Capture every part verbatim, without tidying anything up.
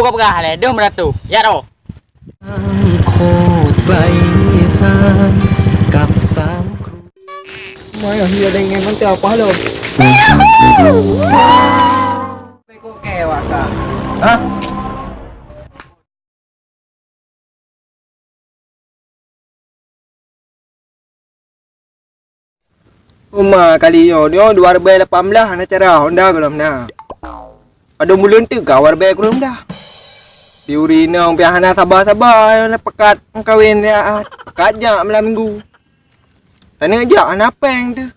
Peuet peugah lé, deuh meuratoh. Ya, roh. โคตรไกลห่างกับสาวครู Maya hiya dengan nanti apa halo? Beko ke waka. Hah? Uma kali nyoe, nyoe dua ribèe lapan blah hana cara Honda gohlom na. Padum buleuen teuk ka dua ribèe gohlom dah. Tiuri inong pih hana saba-saba, hana pakat meukawen ya, pakat jak malam minggu. Taneuk jak hana péng teuh.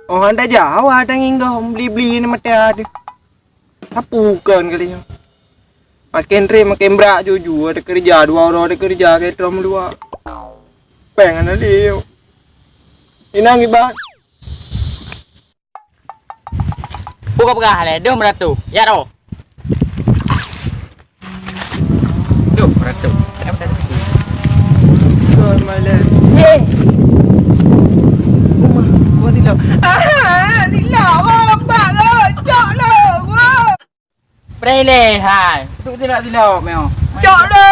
Oh, hana tajak hawa tangieng goh bli-bli ni mata teuh. Sapeue kon kali nyoe. Maken trép maken brat juju, ada keureuja dua uroe ada keureuja keu tom dua. Péng hana lé. Inong iban. Buka peugah lé, deuh meuratoh. Ya roh. Deuh meuratoh. Kon malam. Hei. Uma, gua tidak. Ah, tidak. Gua lembak lo. Cok lo. Gua. Preh lé hai. Duk silap-silap meo. Cok lo.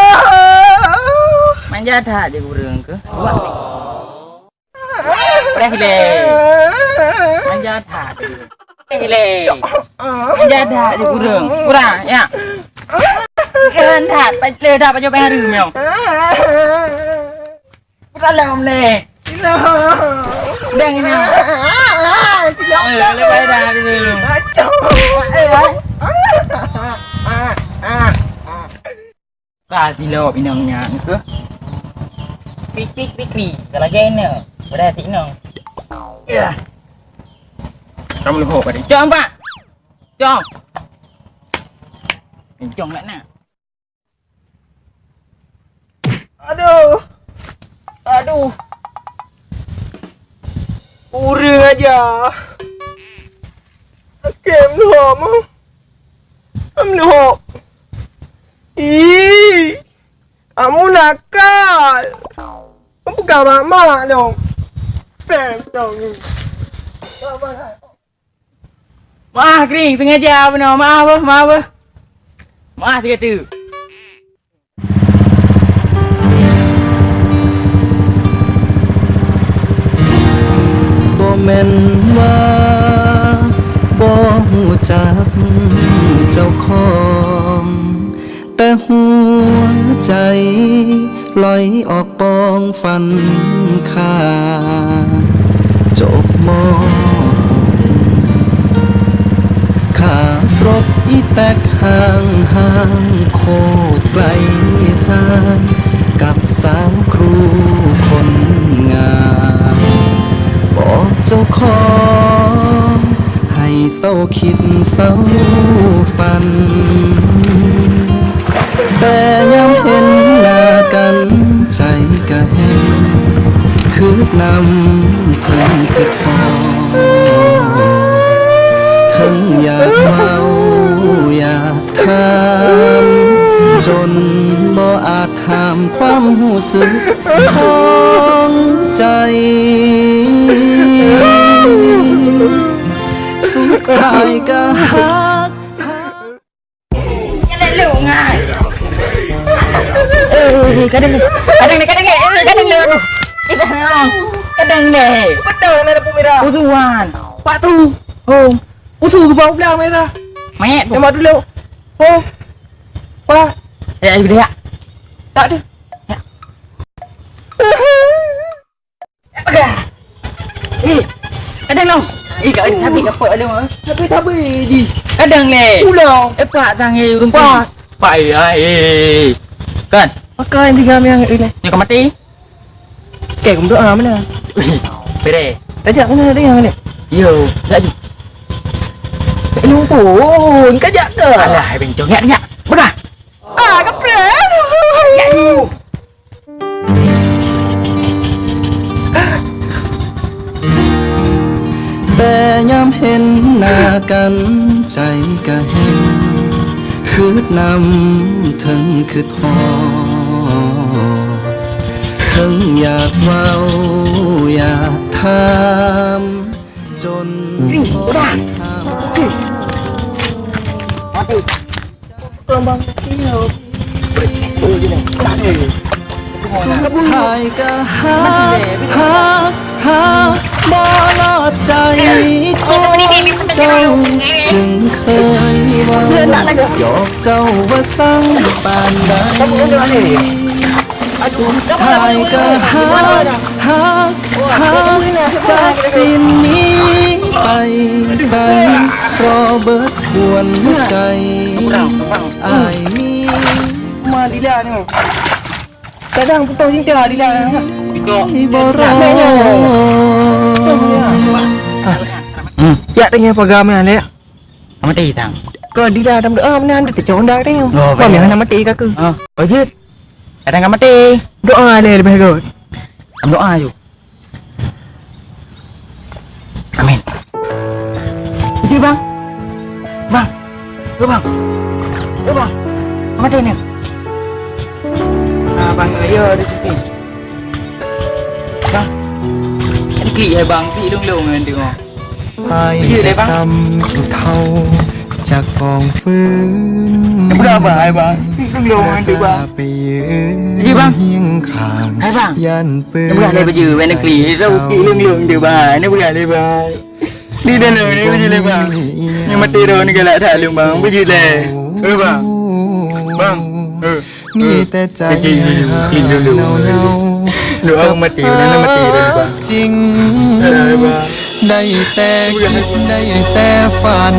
Manja that di kureueng ke? Preh lé. Manja that. Preh lé. Manja that di kureueng. Kurang ya. Keren that. Patle dah pajoh pengharu meo. Dalam lé. Dang ina. Eh, lebai dah dulu. Ka silop inong nyan ke? Pik, pik, pik, pik. Kalau gaya ni. Berarti inong. Ya. Kamu luhuk tadi. Cong, Pak. Cong. Cong nak nak. Aduh. Aduh. Ureueng aja. Oke, meuhom. Meuhom. Ih, kamu nakal. Kamu pegang mak-mak dong. Pem dong. Mak, mak. Maaf, Kring, sengaja bunoe. Maaf, beuh, maaf, beuh. Maaf, siga tu. บ่แม่นว่าบ่ฮู้จักเจ้าของ แต่หัวใจลอยออกปองฝันขาดจบมอง ขับรถอีแต๊กห่างห่างโคตรไกลห่างกับสาวครูคนงาม บอกเจ้าของให้เศร้าคิดเศร้าฝัน แต่ยามเห็นหน้ากันใจกะแห้ง คิดนำเทิงคิดฮอด เทิงอยากเว้าอยากถาม จนบ่อาจห้ามความรู้สึกของใจ สุดท้ายก็ฮัก Kadang le, kadang le, kadang le, aduh. Kadang le. Betul na lampu merah. Usuan. Pak tu. Oh. Usu ke bau belang merah. Mayat tu. Tembak dulu. Oh. Wah. Ya, ya, ya. Tak ada. Ya. Eh, kadang dong. Eh, kat sapi kapok ada mah. Tapi tapi di. Kadang le. Ulang. Eh, pak tang eh urung pak. Pak eh, eh. Kan? Pakai tiga yang ini. Dia kan mati. Okey, kamu doa mana? Pere. Tajak sana ada yang ni. Yo, tak ju. Ini pun kajak ke? Alah, bencong ya dia. Benar. Ah, kapreh. Ya you. แต่ยามเห็นหน้ากันใจกะแห้ง คิดนำเทิงคิดฮอด เทิงอยากเว้าอยากถาม จน Ih, udah. Ih. Mati. Kembang. Iya. สุดท้ายก็ฮัก ฮัก ฮัก บ่หลอดใจคนเจ้า จึงเคยเว้าหยอกเจ้าว่าสั่งปานใด สุดท้ายก็ฮัก ฮัก ฮัก จากสิ้นนี้ไปใส เพราะเบิดควรใจ อ้ายมี Kadang putôh cinta Dila. Ibu roh. Hmm. Yak tanya pagar meh lek. Mati tang. Kau Dila dalam doa mana anda tecok anda tanya. Oh, kau meh nak mati kau. Ah, lanjut. Kadang mati. Doa le lebih good. Doa ju. Amin. Ji bang. Bang. Go bang. Go bang. Mati ni. Ah, bang, ayo di sini. Bang. Klik ya bang, klik lung-lung nanti bang. อ้าย เฮ้ย ก็ อะไรบ้าง ซ้ำขี้เถ้าจากกองฟืน Berapa, hai bang? Klik lung-lung nanti bang. ไปยืน Ji bang. เคียงข้าง Hai bang. ย่านปืน Berapa, hai bang? Baju warna kuning. Tahu klik lung-lung nanti bang. Ini berapa, hai bang? Di dalam ni baju le bang. Ni mati dah ni galak that lung bang. Baju le. Eh bang. Bang. Eh. มีแต่ใจ กิน กิน กิน เน่าๆ ดูเอามาตีมันนะ มาตีเลยดีกว่า จริง ได้แต่คิด ได้แต่ฝัน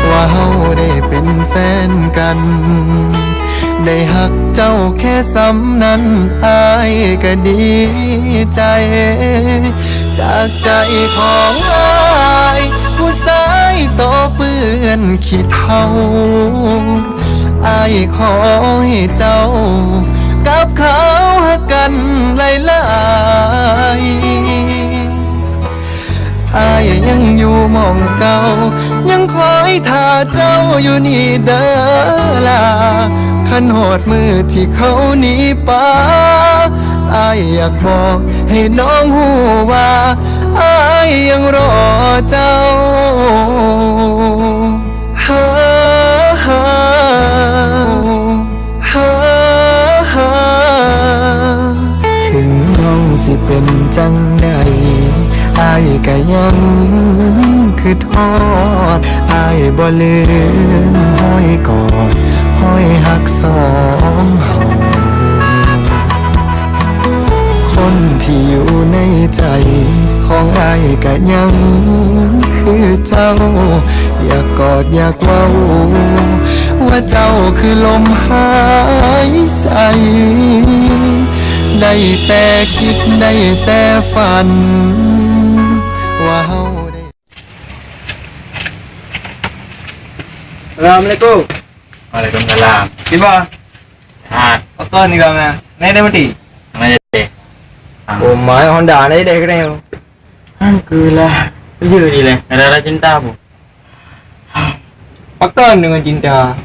ว่าเฮาได้เป็นแฟนกัน ได้ฮักเจ้าแค่ส่ำนั้น อ้ายก็ดีใจ จากใจของอ้าย ผู้ชายโตเปื้อนขี้เถ้า อ้ายขอให้เจ้า กับเขาฮักกันหลายๆ อ้ายยังอยู่หม่องเก่า ยังคอยท่าเจ้าอยู่นี่เด้อล่ะ คันฮอดมื้อที่เขาหนีไป อ้ายอยากบอกให้น้องฮู้ว่า อ้ายยังรอเจ้า ฮ่าฮ่าฮ่าฮ่า ถึงน้องสิเป็นจังใด อ้ายก็ยังคิดฮอด อ้ายบ่ลืมฮอยกอด ฮอยฮักสองเฮา คนที่อยู่ในใจของอ้ายก็ยังคือเจ้า อยากกอดอยากเว้า ว่าเจ้าคือลมหายใจ ได้แต่คิดได้แต่ฝัน ว่าเฮาได้ Assalamualaikum. Waalaikumsalam. Kiban? Sehat. Pakon ni kau, Mak? Nai dah mati? Mana jadi? Ah. Oh, mai Honda nai deh kena. Angkulah. Jujur je lah. Ada rasa cinta apa? Pakon dengan cinta?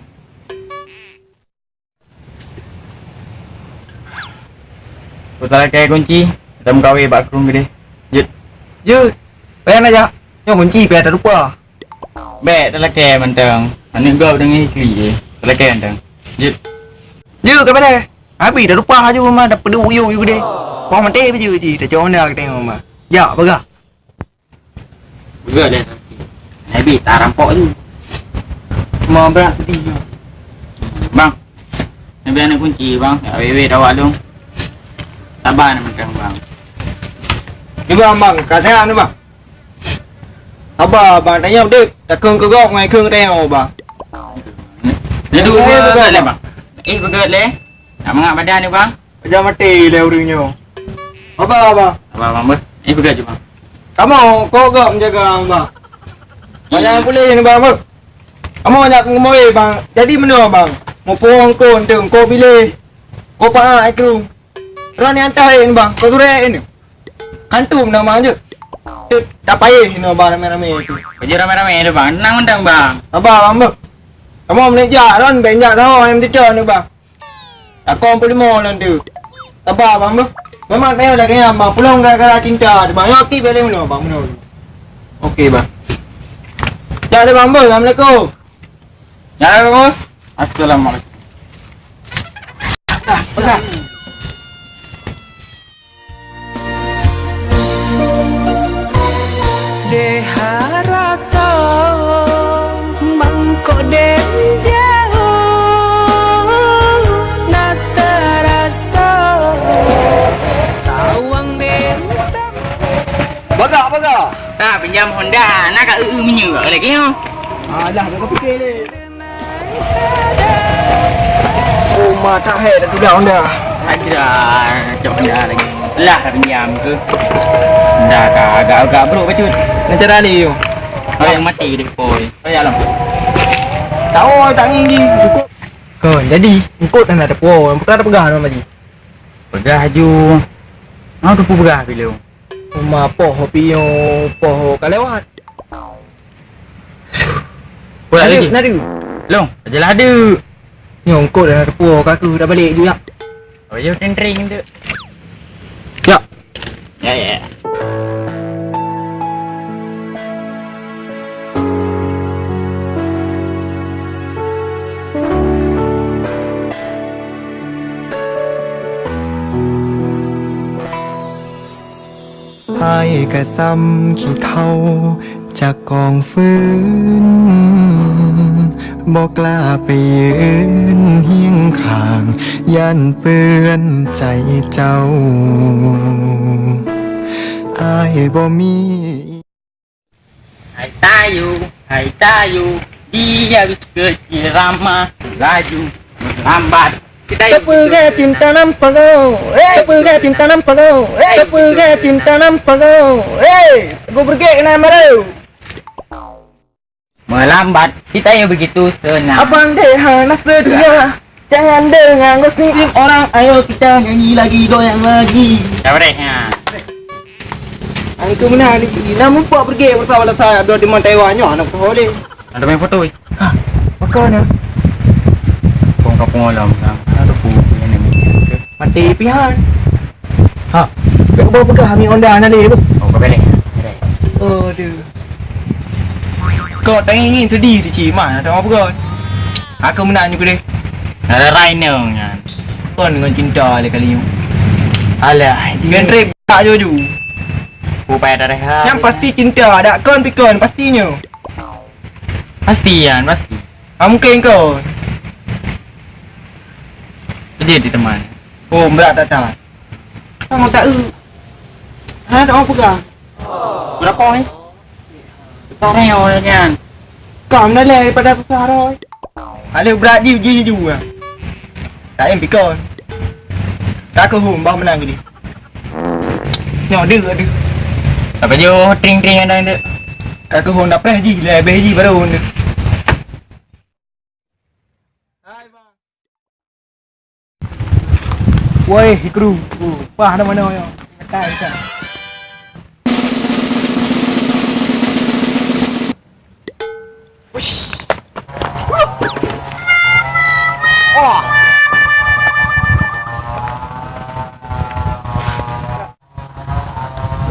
Ku talakée kunci, lom kawé bak krueng keudeh. Jeuet. Jeuet. Payah na jak. Nyoe kunci payah talupa. Bék talakée mantong. Aneuk gob deungon ikli jih. Talakée mantong. Jeuet. Jeuet ka padahai. Abi talupa laju ma, tapeudeuh uyuek keudeh. Wah maté baju jih. Tacok honda ka tengok ma. Jak peugah. Peugah deh. Nabi, tak rampok tu. Mau berat sedih tu. Bang. Nabi aneuk kunci, bang. Ya, wewe dawa dong. Sabar ni macam bang. Ni bang, bang. Kat sehat ni bang. Sabar bang. Tanya dek. Takung kegok ngai kung tanya bang. Dia dua, dua, dua, bang. Eh, peugah leh. Nak mangap badan ni bang. Jangan mati leh ureueng nyoe. Apa, apa? Apa, bang, beuh? Eh, peugah je, bang. Kamu, kok gak menjaga, bang? Banyak yang boleh ni, bang, beuh. Kamu banyak ngumui, bang. Jadi menua, bang. Mumpung kau tu, kau pilih. Kau pakai kru. Rani antar ni, bang. Kau surat ni. Kantum nama je. Tak payah ni, bang, ramai-ramai tu. Kerja ramai-ramai tu, bang. Tenang mantang, bang. Apa, bang, beuh? Kamu menijak, Ron, benjak tahu yang betul ni, bang. Takong peuleumô lôn tu. Saba bang beuh. Memang tayue lagèe nyan bang. Pulông gara-gara cinta tu bang. Nyoe ki bèk lé meunoe bang, meunoe. Oke bang. Jak lé bang beuh. Assalamualaikum. Ya bang beuh. Assalamualaikum. Dah, pegang. Deh harato mangkok den jauh na taraso tawang den tam. Bagah, bagah. Ah, pinjam Honda, na ka eu-eu minyeuk lagi nyoe. Alah, dah kepikir lé. Oh, ma tak hai dah tudah Honda. Aja, cok Honda lagi. Lah, dah pinjam ke? Honda ka agak-agak brok bacut. Nak cara ni, yo. Hai, mati deh, boy. Hai, alam. Tahu tak ni, ni. Kon, jadi, engkot dah nak tepuo, yang putra dah peugah nama ji. Peugah ju. Mau teupeu peugah bila? Uma poh piyo poh ka lewat. Peue lagi? Nadu. Long, ajalah ada. Nyong kot dah teupeu ka aku dah balik juga. Oh, ya, tring-tring tu. Ya. Ya, ya. Hai ka sam khi thau jak kong feuën, บ่กล้าไปยืนเคียงข้าง ย่านเปื้อนใจเจ้า อ้ายบ่มี Hai tayu, hai tayu, dia habis ke irama laju lambat. Kita Tepeugah cinta nam sago, eh, tepeugah cinta nam sago, eh, tepeugah cinta nam sago, eh, gue bergek na maru. Melambat, kita yang begitu senang. Abang deh hana sedia. Jangan dengar gosip orang, ayo kita nyanyi lagi, goyang lagi. Dah beres, ha. Angka meunan ni, na mupak pergi bersama saya, dua di Taiwan nyoh, anak sekolah. Ada main foto, eh? Ha, apa kau ni? Kong kapung alam, ha. Ada buku yang ni. Mati pihan. Ha, tak kau peugah mi Honda na lé tu. Oh, kau beres. Beres. Aduh. Kau tak ingin tu di di ci mah, tak mau peugah. Aku menang juga deh. Ada Rhino nyan. Kon dengan cinta le kali ni. Alah, dia trip tak juju. Upaya dah rehat. Yang pasti cinta, ada kon pikon pastinya. Pasti kan, pasti. Ah, mungkin kau. Jadi teman. Oh, berat tak tak. Sama tak eu. Ha, tak mau pegang. Berapa ni? Besar ni orang kan. Kau nak leh daripada susah roh. Ada berat ji ji ju ah. Tak yang pikon. Tak ke hum bah menang gini. Nyoh dia ada. Apa je tring tring ada ada. Kak ke hum dah preh ji leh beh ji baru ni. Hai bang. Woi, kru. Uh, pah ada mana ya? Kata kita. Ush. Wah.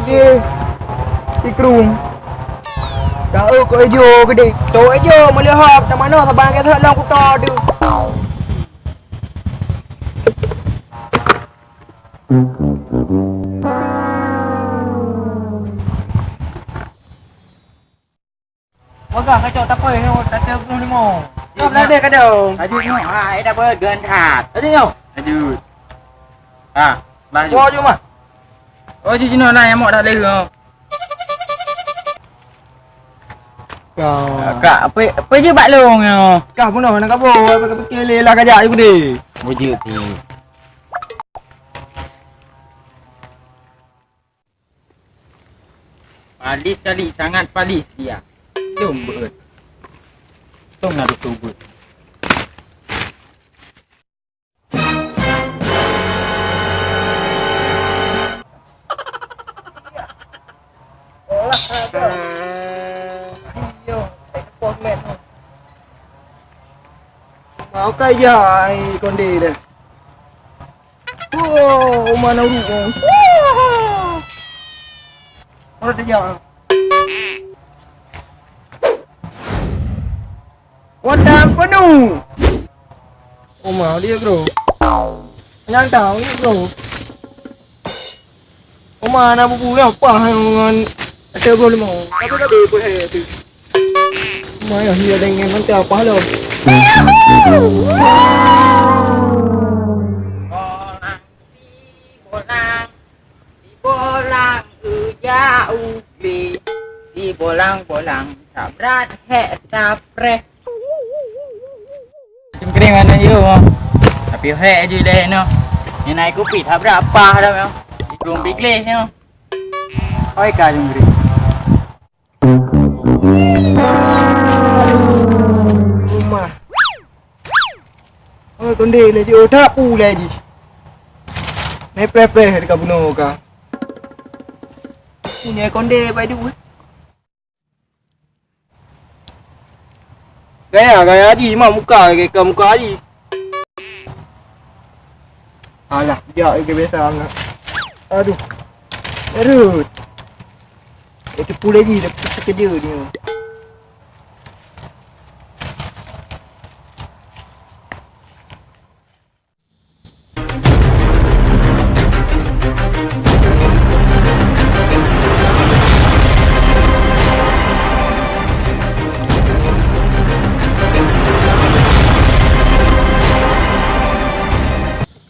Deh, si Krum. Tahu kok ijo gede. Tahu ijo melihat tak mana saban ke tak long kuta tu. Wagah kacok tapoi nyoe, satu puluh lima. Kau beladeh kadang. Laju nyoe, ha, eh, dah bergerak. Laju nyoe. Laju. Ha, laju. Kau laju mah. Oh, laju jinoe lah, yang mok dah leheuh. Kau. Kak, apa, apa je bak long nyoe? Kah bunoe nak kabur, apa kau fikir leh lah kajak je gede. Bujur tu. Palis kali, sangat palis dia. Dum beuet. Tong na dusu beuet. Mau kaya ai konde deh. Oh, mana urut kau? Mana dia? Wadah penuh. Oh, mau dia, bro. Nyang tahu ni, bro. Uma na bubu nyang pah ngon tiga puluh lima. Tapi tak ada pun hai tu. Uma ya, dia dengan nanti apa lo? Bolang, bolang, uja ubi. Di bolang-bolang, sabrat, hek, sapreh. Cungkring mana you, oh? Tapi hek je deh, no. Ni naik kupi, sabrat, apa dah, no. Ikung pigleh, no. Oi, ka cungkring. Rumah. Oh, kondeh lé jih, oh, tak pu lé jih. Mé preh-preh dekat bunoe ka. Punya kondeh pai duit. Gaya, gaya jih, mak muka ke, ke muka jih. Alah, jak ke biasa sangat. Aduh. Aduh. Itu pulai jih, dah sekeja ni.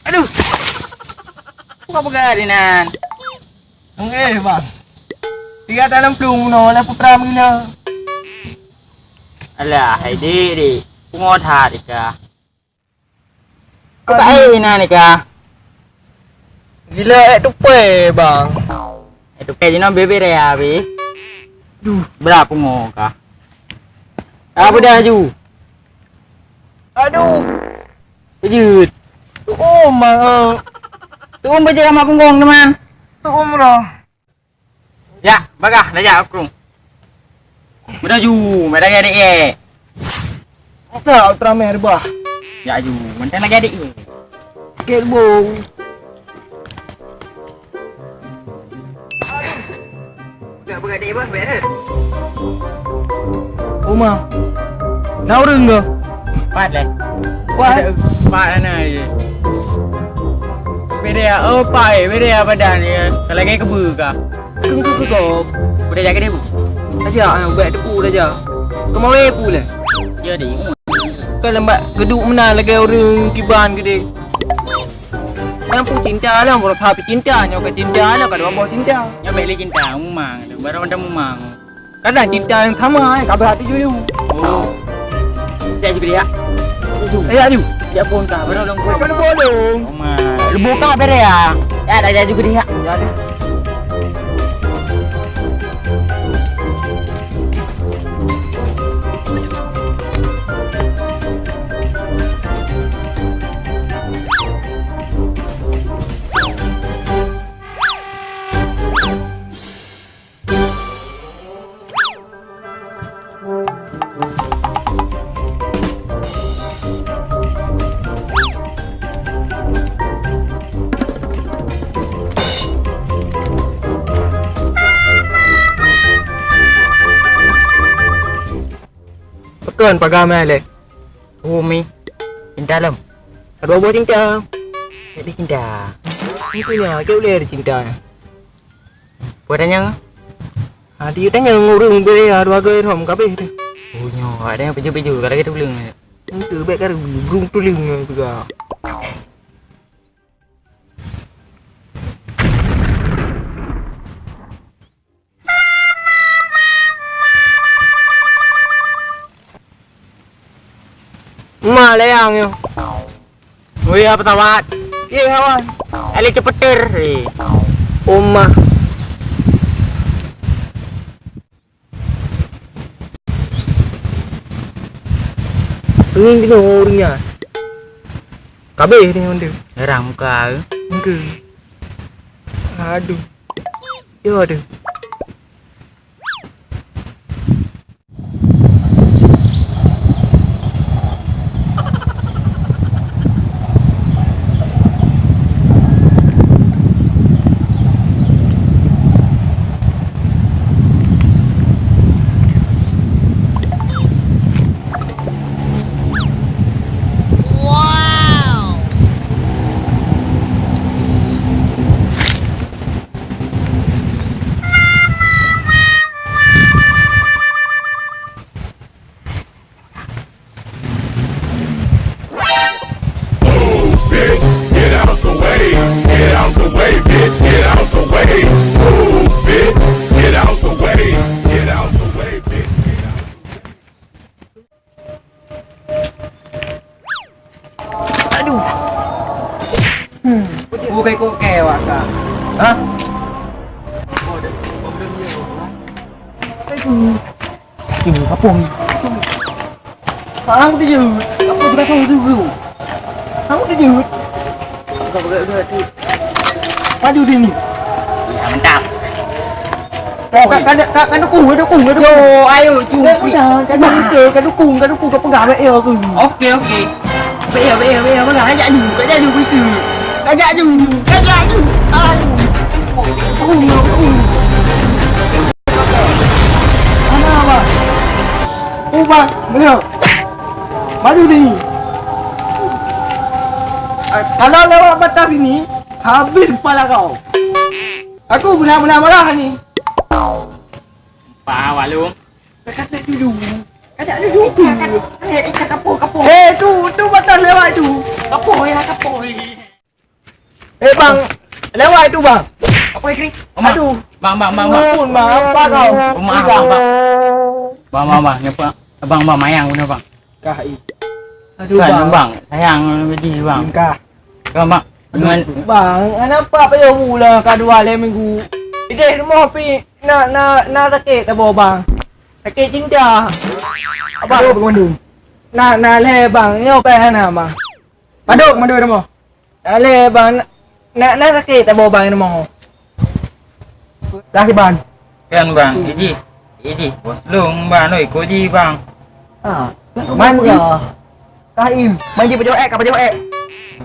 Aduh. Buka peugah di nan. Enggak, bang. Tiga dalam pelung no, lah putra mila. Alah, hai dik, dik. Pungo that ika. Kau tak air ina ni ka? Gila, eh, tupai, bang. Eh, tupai jinoe bebe raya, be. Duh. Bela pungo ka. Apa dah ju? Aduh. Jut. Tu um, bang, eh. Tu um baca sama punggong, teman. Tu um lah. Ya, bagah, dah jak aku. Udah ju, dah jadi eh. Masa Ultraman rebah? Ya ju, mentang dah jadi eh. Kek bong. Nak bergadik bah, beres. Uma. Na ureueng ke? Pat leh. Pat. Pat ana je. Beda ya, oh pai, beda ya badan ya. Kalau kayak kebeu kah? Keng keng keng. Udah jaga dia bu. Aja, ah, buat tepu dah aja. Kemau eh pu leh. Jadi. Kan lembak geduk mena lagi ureueng kiban gede. Nyang pu cinta lah, baru sapi cinta, nyoe ke cinta lah, kada boh cinta. Nyoe beli cinta, mumang, baru ada mumang. Kadang cinta yang sama, eh, kabeh hati dulu. Oh. Cek juga dia. Ayo, ayo. Dia pun kah, baru dong. Apa bolong? Oma, lu buka bere ya. Ya, ada juga dia. Ya, ada. Pakon paga mé lé? Umi, cinta lom. Ada buah cinta. Jadi cinta. Itu nya, kau boleh ada cinta. Buat tanya? Ha, dia tanya ureueng beri ya, dua gaya rom kabeh tu. Oh, nyo, ada yang peju-peju, kalau kita belum. Itu baik kan burung tuling juga. Ma layang nyoe. Weh, apa tawat? Ye, kawan. Ali cepeter. Eh. Oma. Ini kena orangnya. Kabeh ni orang tu. Ngerang muka. Muka. Aduh. Yo, aduh. Bukai kok kewak ka. Hah? Kapung. Aku tu je. Aku tu kacau tu. Aku tu je. Maju sini. Ya, mantap. Oh, ka, ka, ka, ka dukung, ka dukung, ka dukung. Yo, ayo, cuba. Ka, ka, ka dukung, ka dukung, ka dukung, ka peugah baik ya aku. Okey, okey. Baik ya, baik ya, baik ya. Mana ajak lu, ajak lu begitu. Ajak lu, ajak lu. Aduh. Dukung, dukung. Mana, Bang? Oh, Bang, beliau. Maju sini. Kalau lewat batas ini, habis kepala kau. Aku benar-benar marah ni. Pak Walung. Kata dulu. Kata dulu. Eh, eh, kata apa, kata apa? Eh, tu, tu batas lewat tu. Kata apa ya, kata apa ya? Eh, bang. Lewat tu, bang. Apa, Ikri? Oma. Aduh. Bang, bang, bang, bang. Ampun, bang. Apa kau? Oma, bang, bang. Bang, bang, bang. Nyapa? Bang, bang, mayang guna, bang. Kah, i. Aduh, kan, bang. Bang. Sayang, biji, bang. Kah. Kau, bang. Aduh, dengan bang, kenapa payah pula ka dua lé minggu? Ideh rumoh pi na, na, na sakét saboh, bang. Sakét cinta. Abang. Aduh, bang. Na, na lé, bang. Nyoe payah hana, bang. Padum, padum rumoh. Alé, bang, na, na, na sakét saboh bang rumoh. Dah kiban. Kan, bang, iji. Iji, bos lôn, bang, oi, ko ji, bang. Ha. Man ya. Kah im, man ji pajoh ék, ka pajoh ék.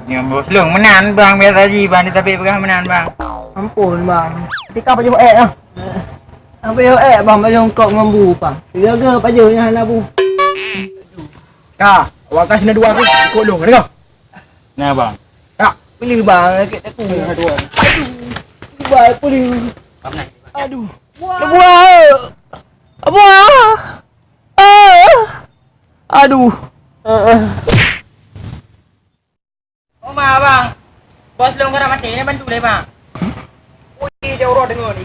Nyoe bos lôn meunan, bang, biasa ji, bang, tapi peugah meunan, bang. Ampun, bang. Tika pajoh ék ah. Pajoh ék, bang, pajoh kok ngon bu, bang. Tiga-tiga pajoh nyan hana bu. Ka, awak ka sinoe dua tu, ikot lôn, ka deungoe? Nah, bang. Ka, peuli bang, sakét teungku. Aduh, bang, peuli. Aduh. Buah. Buah. Ah. Aduh. Oma, bang. Bos lôn ka maté, nyan bantu lé, bang. Ui, jauh roh deungoe ni.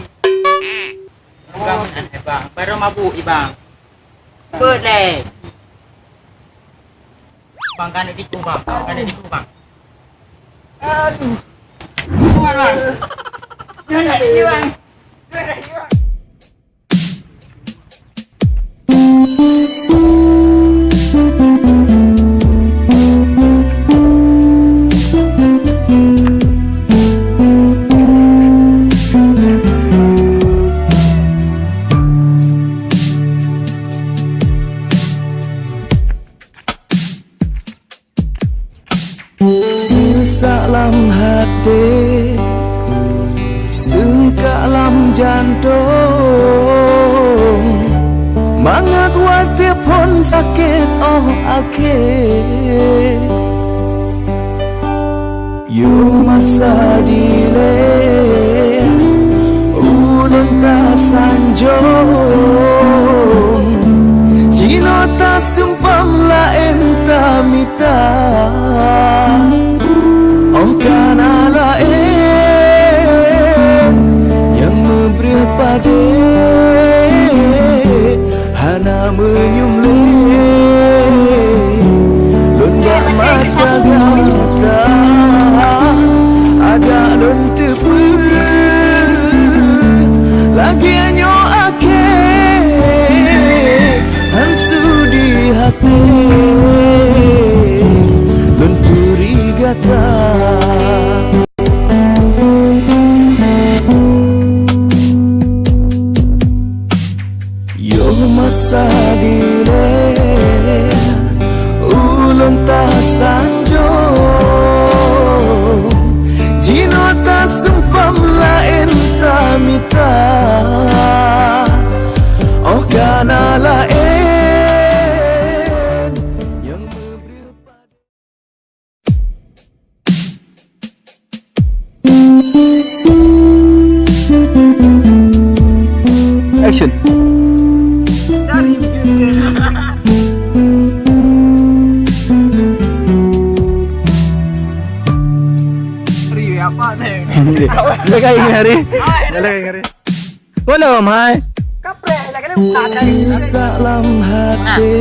Bang, bang, baru mabuk, i, bang. Beut lé. Bang, kan itu, bang. Kan itu, bang. Aduh. Bukan, bang. Jangan lagi, bang. Jangan lagi, bang. Sesak lam até, seungkak lam jantông, mangat watèe phon sakét óh akhé. Yoh masa dilèe ulôn tasanjông, jinoe taseumpam laén tamita. Óh ka na laén nyang meubri padé, hana meunyum lé lôn bak mata gata. Adak lôn teupeue lagèe nyoe akhé, han su di até lôn turi gata. Yoh masa dilèe ulôn tasanjông, jinoe taseumpam laén tamita. Óh ka na laén nyang meubri Action. Lagèe hari. Lagèe hari. Belum, hai. Kaprek, nak kena buka tadi. Sesak lam até.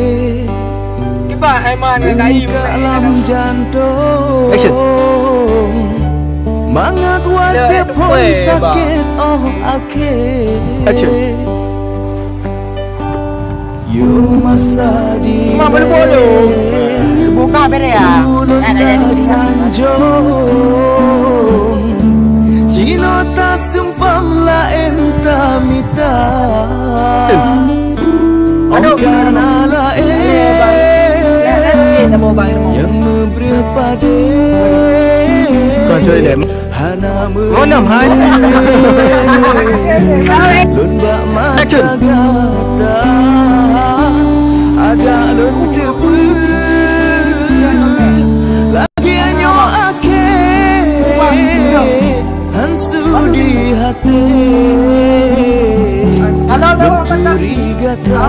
Tiba, hai, mana, kayu, seungkak lam jantông. Action. Mangat watèe phon sakét 'oh akhé. Action. Yo masa di Buka bere ya. Ulôn tasanjong, jinoe taseumpang laén tamita. Aduh. Ôh kana laén nyang meubri padé. Hana meunan lôn bak mata gata, adak lôn teupeue lagèe nyoe akhé, han su di até. Lôn curi gata.